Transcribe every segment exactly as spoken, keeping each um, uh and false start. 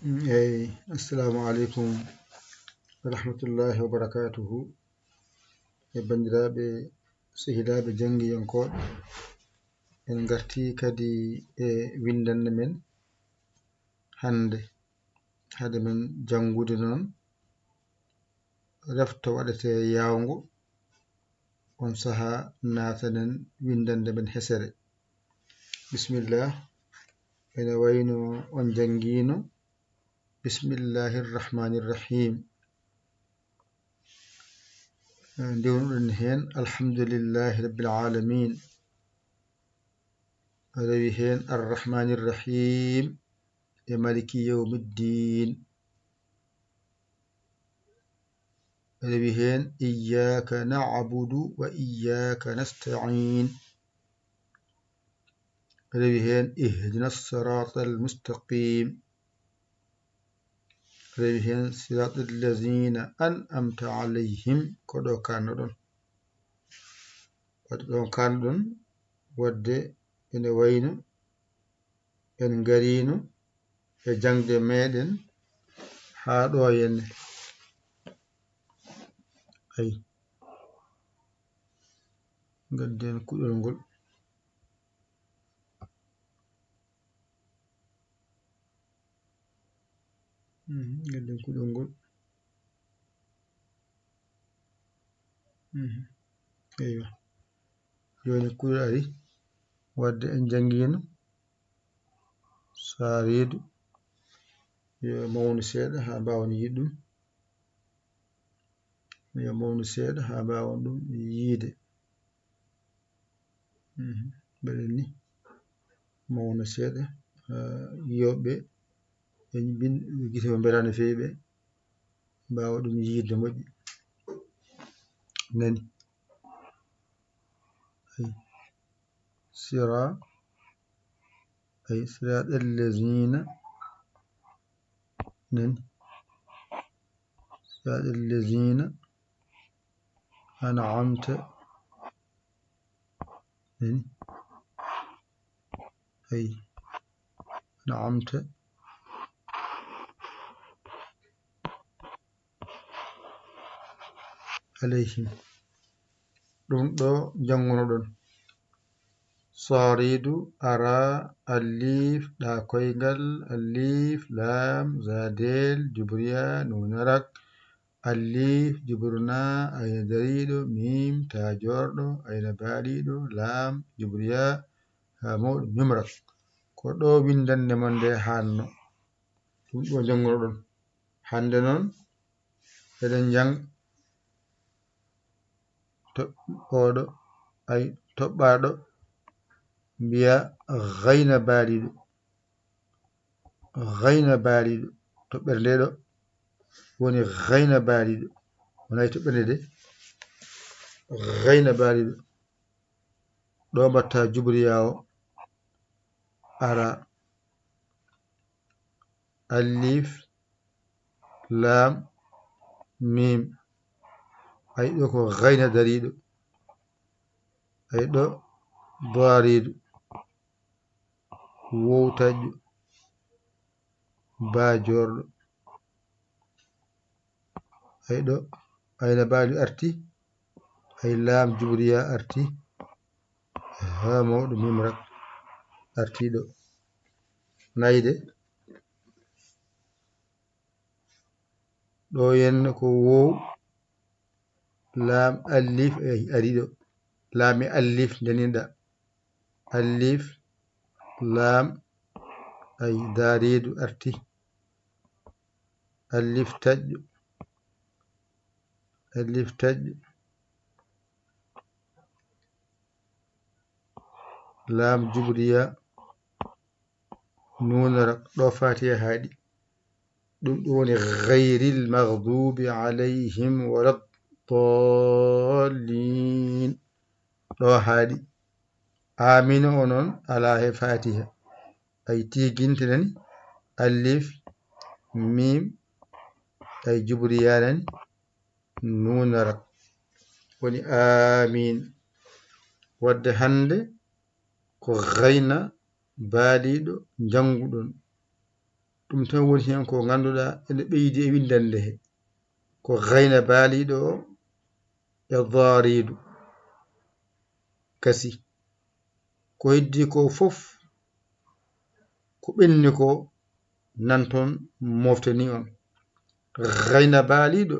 Eyi, assalamu aleykum wa rahmatullahi wa barakatuhu. E banndiraaɓe, sehilaaɓe janngiyankooɓe, en ngartii kadi e winndannde men hannde. Hade men janngude noon, refto waɗetee yaawngo, on sahaa naatanen winndannde men hesere. Bismillah, ene wayno on janngiino, Bismillahi Rahmani Rahim. Ndewnuɗen heen, Alhamdulillahi Rabbil Alamin. Rewi heen, Arrahmani Rahim e Maliki Yawmiddin. Rewi heen, Iyyaka na'budu wa iyyaka nasta'in. Rewi heen, Ihdina siratal mustaqim. Rewi heen, siratal lazina an'amta alayhim, ko ɗo kaannoɗon. Waɗde ɗon kaannoɗon, waɗde ene wayno en ngariino e jaŋde meɗen haa ɗo henne. Ayi, ngadden kuɗol ngol. Mhm, ngadden kuɗol ngol. Mhm. Eywa. Jooni kuɗol ari, waɗde en janngiino Saariidu. Yo mawnu seeɗa haa mbaawen yiide ɗum. Yo mawnu seeɗa haa mbaawen ɗum yiide. Mhm. Mbeɗen ni mawna seeɗa, haa yiyooɓe ɓe gite maɓɓe mbelaani no feewi ɓe mbaawa ɗum yiide moƴƴi. Nani? Ay. Sira-, ay, siraɗal lazina. Nani? Siraɗal lazina an'amta. Nani? Ay. An'amta alayhim. Ɗum ɗo janngunoɗon. Saariidu, ara, alif, ɗa koyngal, alif, laam, zaadel, jubriya, nuunarak, alif, jubruna, ayna dariiɗo, miim, ta joorɗo, ayna baaliiɗo, laam, jubriya, haa mawɗo, mimrak. Ko ɗo winndannde mon nde haanno. Ɗum ɗo janngunoɗon. Hannde noon, eɗen njannga to-, oɗo, ay, toɓɓaaɗo, mbiya gayna baaliiɗo. Gayna baaliiɗo. Toɓɓere nde ɗo woni gayna baaliiɗo. Wonay toɓɓere nde de. Gayna baaliiɗo. Ɗo mbatta jubriya o. Ara. Alif, laam, miim. Ay, ɗo ko gayna dariiɗo. Ay, ɗo daariiɗo. Wowtaƴƴo. Baa joorɗo. Ay, ɗo ayna baali arti. Ay, laam jubriya arti. Haa mawɗo mimrak arti ɗo. Nayde. Ɗo henna ko wow, laam, alif, ay, ari ɗo. Laam e alif ndeniɗa. Alif, laam, ay, daariiɗo arti. Alif taƴƴo. Alif taƴƴo. Laam jubriya. Nuunara ɗo Faatiha haaɗi. Ɗum ɗum woni gayril maghdubi alayhim wala ddallin. Ɗo haaɗi. Amin o noon alaa he Faatiha. Ay tiginte nani, alif, miim, ay jubriya nani, nuunara. Woni amin. Wadde hannde ko gayna baaliiɗo njannguɗon. Ɗum tan woni heen ko ngannduɗaa ene ɓeydi e winndannde he. Ko gayna baaliiɗo o e daariidu. Kasi. Ko heddi ko fof, ko ɓenni ko nan toon moftani on. Gayna baaliiɗo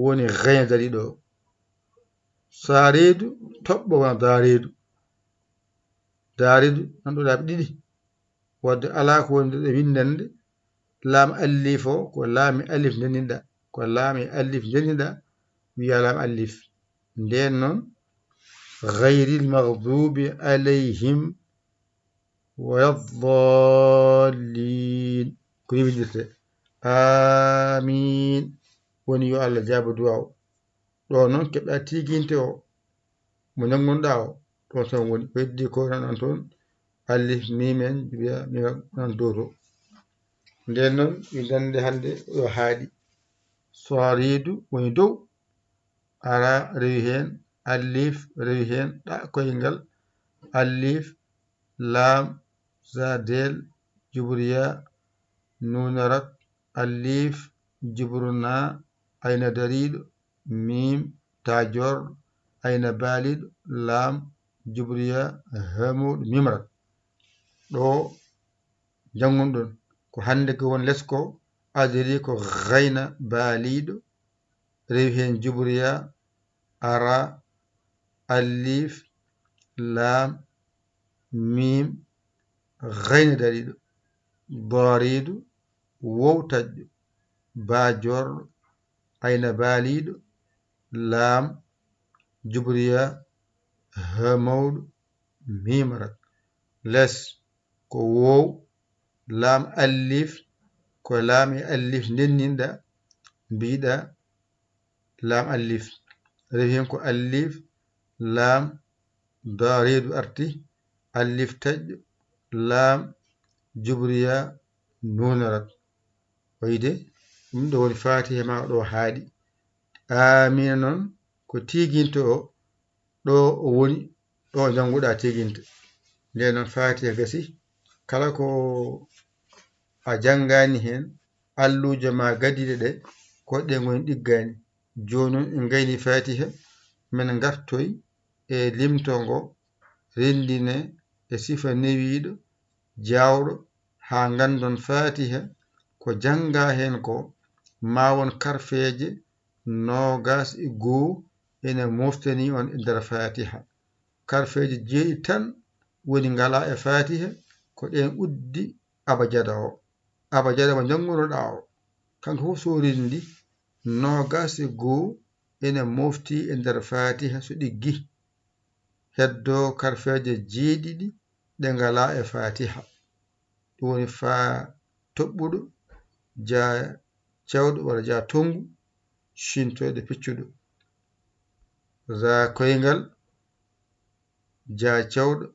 woni gayna dariiɗo o. Saareedu toɓɓo wona daareedu. Daareedu nan ɗo laabi ɗiɗi. Wadde alaa ko woni ɗo winndannde laam allif o, ko laami alif ndenniɗa, ko laami alif ndenniɗa, wiya laam allif. Ndeen noon, gayril maghdubi alayhim wala dallin. Ko ni winndirte. Amin. Woni yo Allah jaabo duwaaw. Ɗo noon keɓɗa tiiginte o, mo njanngunɗa o, ɗo tan woni. Ko heddi ko nan toon, alif, mim en, wiya, wiya nan dow to. Ndeen noon, winndannde hannde o haaɗi. Soriidu woni dow, ara rewi heen, alif rewi heen, ɗa koyngal, alif, laam, za, deel, jubriya, nuun, rat, alif, jubru, na, ayna dariiɗo, miim, ta joorɗo, ayna baaliiɗo, laam, jubriya, ha mawɗo, miim, rat. Ɗo njanngunɗon ko hannde ko won les ko adiri ko gayna baaliiɗo, rewi heen jubriya, ara, alif, laam, miim, gayna dariiɗo, daariidu, wow taƴƴo, baa joorɗo, ayna baaliiɗo, laam, jubriya, ha mawɗo, miim, rat. Les ko wow, laam alif, ko laam e alif ndenninɗa, mbiɗa laam alif. Rewi heen ko alif, laam, daariidu arti, alif taƴƴo, laam, jubriya, nuun, rat. Wayde, ɗum ɗo woni Faatiha ma ɗo haaɗi. Aamiina noon, ko tiiginte o, ɗo o woni, ɗo njannguɗa tiiginte. Ndeen noon Faatiha gasi, kala ko a janngaani heen, alluuje ma gadiiɗe ɗe, ko ɗe ngoni ɗiggaani. Jooni noon en ngayni Faatiha, men ngartoy e limto ngo, renndine e sifa newiiɗo, jaawɗo, haa nganndon Faatiha ko janngaa heen ko, ma won karfeeje noogaas e goo ene moftani on e nder Faatiha. Karfeeje jeeɗiɗi tan woni ngalaa e Faatiha, ko ɗeen uddi abajada o. Abajada mo njanngunoɗaa o, kanko fof so renndi, noogaas e goo ene mofti e nder Faatiha so ɗiggi. Heddoo karfeeje jeeɗiɗi ɗe ngalaa e Faatiha. Ɗum woni faa toɓɓuɗo, jaa cewɗo walla jaa tonngu, cintoyɗo piccuɗo. Za koyngal, jaa cewɗo,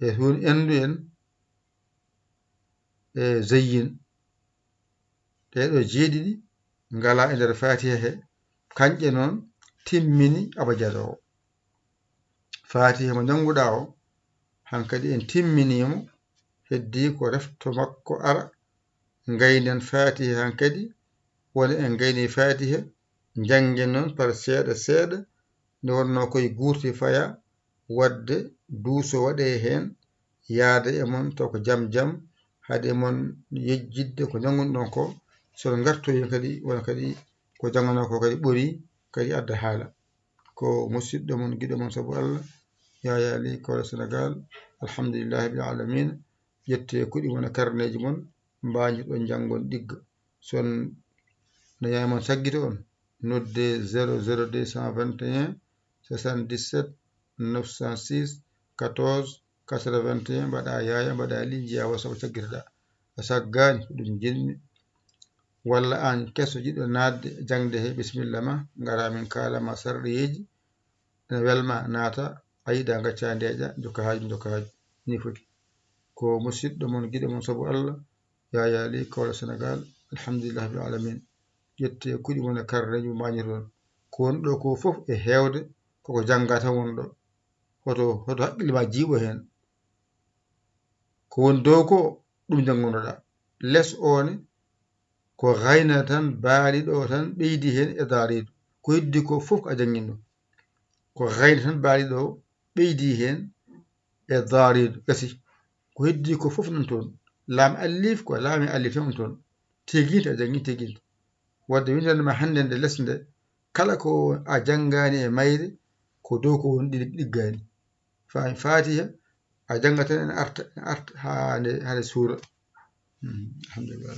e hun enndu en, e zayyin. Ɗee ɗoo jeeɗiɗi ngalaa e nder Faatiha he, kañƴe noon timmini abajada o. Faatiha mo njannguɗaa o, hankadi en timminii mo, heddii ko refto makko ara, ngaynden Faatiha hankadi, woni en ngayni Faatiha, njanngen noon par seeɗa seeɗa, nde wonnoo koye guurti faya, waɗde duuso waɗee heen, yaada e mon to ko jam jam, haade mon yejjitde ko njanngunɗon ko, so on ngartoyi kadi, wona kadi ko jannganoo ko kadi ɓuri, kadi adda haala. Ko musiɗɗo mon, giɗo mon sabu Allah, Yaya Ly, Kawla Senegal, alhamdulillahi rabbil alamina. Ƴettee kuɗi mon e karneeji mon, mbaajirɗon njanngon ɗigga. So on no yaay mon saggito on, noddee zéro zéro deux cent vingt et un soixante-dix-sept neuf cent six quatorze quatre-vingt-un, mbaɗa Yaya, mbaɗa Ly, njiya WhatsApp caggitoɗaa. A saggaani, ko ɗum njiɗmi. Walla aan keso jiɗɗo naatde jaŋde he, bisimilla ma, ngara min kaala ma sarɗiyeeji. Ene welma naata, a yiɗa ngacca ndeeƴa, jokka haaju, jokka haaju. Nii foti. Ko musiɗɗo mon, giɗo mon sabu Allah, Yaya Ly, Kawla Senegal, alhamdulillahi rabbil alamin. Ƴettee kuɗi mon e karneeji mo mbaajirɗon. Ko woni ɗo ko fof e heewde koko janngaa tan woni ɗo. Hoto, hoto hakkille ma jiiɓo heen. Ko woni dow ko ɗum janngunoɗaa. Les o ne ko gayna tan baaliɗo tan ɓeydi heen e daariidu. Ko heddi ko fof ko a janngino. Ko gayna tan baaliɗo ɓeydi heen e daariidu gasi. Ko heddi ko fof nan toon. Laam allif ko laami allif tan toon. Teginta a janngi teginta. Wadde winndande ma hannde nde les nde kala ko a janngaani e mayre ko dow ko woni ɗi ɗiggaani. Fa- Faatiha a jannga tan ene arta ene arta haa nde haa nde suura. Hmm, alhamdulillah.